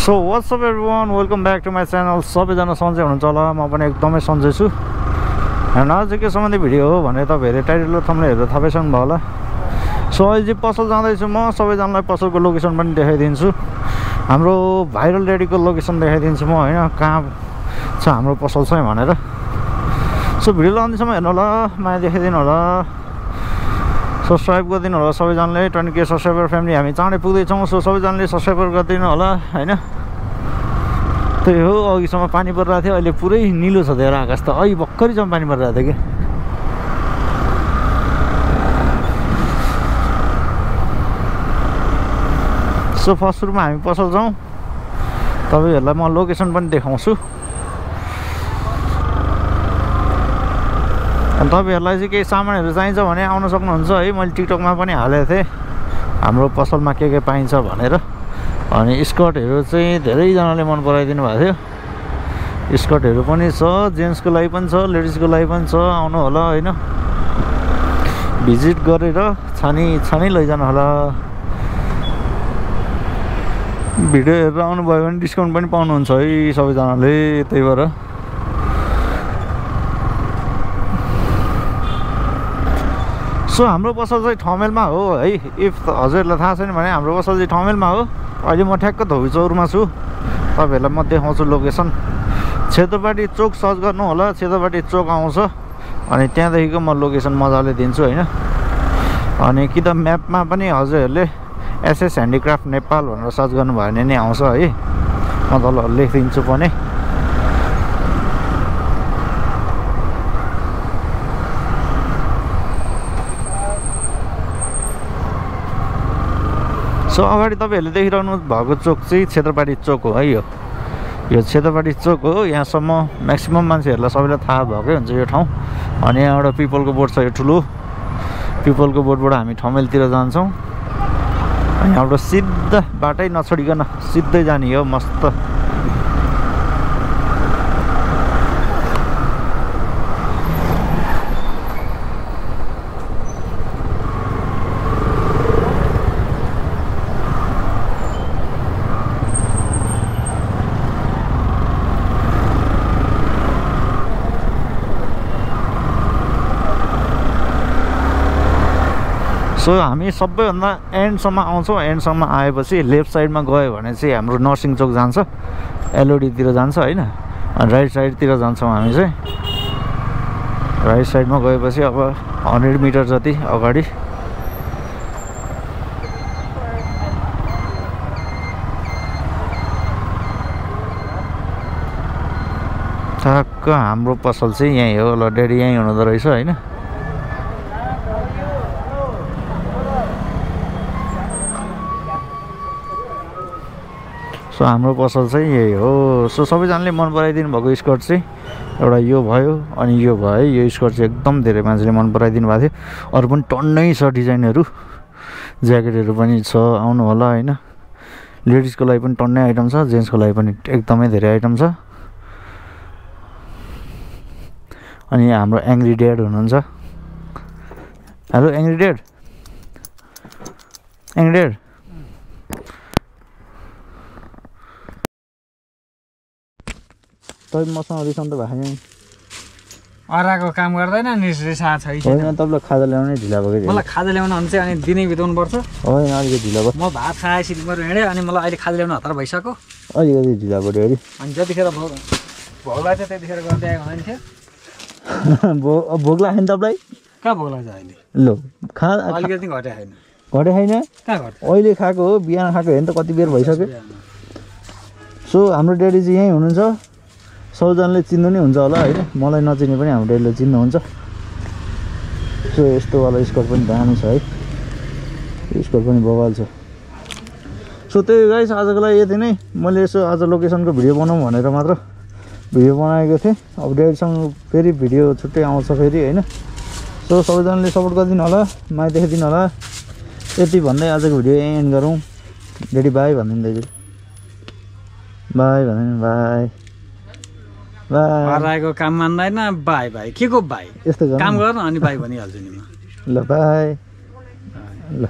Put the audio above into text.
So what's up everyone, welcome back to my channel. सबैजना सन्चै हुनुहुन्छ होला, म पनि एकदमै सन्चै छु। एन्ड आज के सम्बन्धी भिडियो हो भने तपाईँहरूले टाइटल र थम्बनेलहरू थाहा पाइसक्नु भयो होला। सो अहिले चाहिँ पसल जाँदैछु म, सबैजनालाई पसलको लोकेसन पनि देखाइदिन्छु। हाम्रो भाइरल ड्याडीको लोकेसन देखाइदिन्छु म, होइन कहाँ छ हाम्रो पसल चाहिँ भनेर। सो भिडियोलाई अन्तिमसम्म हेर्नु होला, माया देखाइदिनु होला, सब्सक्राइब गरिदिनु होला सबैजनाले। 20K सब्सक्राइबर फ्यामिली हामी चाँडै पुग्दैछौँ। सो सबैजनाले सब्सक्राइबर गरिदिनु होला, होइन। त्यही हो, अघिसम्म पानी परिरहेको थियो, अहिले पुरै निलो छ धेरै आकाश त। अहिले भर्खरैसम्म पानी परिरहेको थियो कि। सो फर्स्ट सुरुमा हामी पसल जाउँ, तपाईँहरूलाई म लोकेसन पनि देखाउँछु। अनि तपाईँहरूलाई चाहिँ केही सामानहरू चाहिन्छ भने आउन सक्नुहुन्छ है। मैले टिकटकमा पनि हालेको थिएँ हाम्रो पसलमा के पाइन्छ भनेर। अनि स्कर्टहरू चाहिँ धेरैजनाले मन पराइदिनु भएको थियो। स्कर्टहरू पनि छ, जेन्ट्सको लागि पनि छ, लेडिजको लागि पनि छ। आउनु होला, होइन, भिजिट गरेर छानी लैजानु होला। भिडियो हेरेर आउनुभयो भने डिस्काउन्ट पनि पाउनुहुन्छ है सबैजनाले, त्यही भएर। सो हाम्रो पसल चाहिँ ठमेलमा हो है। इफ हजुरहरूलाई थाहा छैन भने हाम्रो पसल चाहिँ ठमेलमा हो। अहिले म ठ्याक्क धोबी चौरमा छु, तपाईँहरूलाई म देखाउँछु लोकेसन। छेत्रपाटी चोक सर्च गर्नु होला, छेत्रपाटी चोक आउँछ। अनि त्यहाँदेखिको म लोकेसन मजाले दिन्छु, होइन। अनि कि त म्यापमा पनि हजुरहरूले एसएस ह्यान्डिक्राफ्ट नेपाल भनेर सर्च गर्नुभयो भने नि आउँछ है। म तल लेखिदिन्छु पनि। सो अगाडि तपाईँहरूले देखिरहनु भएको चोक चाहिँ छेत्रपाटी चोक हो है। यो छेत्रपाटी चोक हो। यहाँसम्म म्याक्सिमम् मान्छेहरूलाई सबैलाई थाहा भएकै हुन्छ यो ठाउँ। अनि यहाँ एउटा पिपलको बोट छ, यो ठुलो पिपलको बोटबाट हामी ठमेलतिर जान्छौँ। अनि यहाँबाट सिधा बाटै नछोडिकन सिधै जाने हो, मस्त। सो हामी सबैभन्दा एन्डसम्म आउँछौँ। एन्डसम्म आएपछि लेफ्ट साइडमा गयो भने चाहिँ हाम्रो नर्सिङ चोक जान्छ, एलओडीतिर जान्छ, होइन। अनि राइट साइडतिर जान्छौँ हामी चाहिँ। राइट साइडमा गएपछि अब 100 मिटर जति अगाडि ठ्याक्क हाम्रो पसल चाहिँ यहीँ हो। ल ड्याडी यहीँ हुनुहुँदो रहेछ, होइन। सो हाम्रो पसल चाहिँ यही हो। सो सबैजनाले मन पराइदिनु भएको स्कर्ट चाहिँ एउटा यो भयो, अनि यो भयो है। यो स्कर्ट चाहिँ एकदम धेरै मान्छेले मन पराइदिनु भएको थियो। अरू पनि टन्नै छ डिजाइनहरू, ज्याकेटहरू पनि छ, आउनु होला, होइन। लेडिजको लागि पनि टन्नै आइटम छ, जेन्ट्सको लागि पनि एकदमै धेरै आइटम छ। अनि हाम्रो एङ्ग्री ड्याड हुनुहुन्छ। Hello angry dad, angry dad. तपाईँ मसँग रिसाउनु त भएको छैन। अराको काम गर्दैन नि, रिसा छैन। होइन, तपाईँलाई खाजा ल्याउनै ढिला भयो कि। मलाई खाजा ल्याउन भने चाहिँ अनि दिनै बिताउनु पर्छ। होइन, अलिकति ढिला भयो। म भात खाएँ, सिलिमर हिँडेँ, अनि मलाई अहिले खाजा ल्याउन हतार भइसक्यो। अलिकति ढिला भयो ड्याडी। अनि जतिखेर भोगलाई चाहिँ त्यतिखेर गर्दै आएको हुन्थ्यो। भोक लाग्यो नि तपाईँलाई? कहाँ भोग लाग्छ अहिले? ल खा, अलिकति घटे छैन। घटे छैन? कहाँ घट्छ? अहिले खाएको हो, बिहान खाएको हेर्नु त कति बेर भइसक्यो। सो हाम्रो ड्याडी चाहिँ यहीँ हुनुहुन्छ। सबैजनाले चिन्नु नै हुन्छ होला, होइन। मलाई नचिने पनि हाम्रो ड्याडीले चिन्नुहुन्छ। सो यस्तोवाला स्कर्ट पनि दामी छ है, यो स्कर्ट पनि बवाल छ। सो त्यही गाइस, आजको लागि यति नै। मैले यसो आज लोकेसनको भिडियो बनाऊँ भनेर मात्र भिडियो बनाएको थिएँ। अब ड्याडीसँग फेरि भिडियो छुट्टै आउँछ फेरि, होइन। सो सबैजनाले सपोर्ट गरिदिनु होला, माया देखाइदिनु होला। यति भन्दै आजको भिडियो यहीँ एन्ड गरौँ। ड्याडी बाई भनिदिनु दाजु, बाई भनिदिनु, बाई बाई। हराएको काम मान्दैन, बाई बाई के को बाई? यस्तो काम गर्न अनि बाई भनिहाल्छु नि म। ल बाई। ल।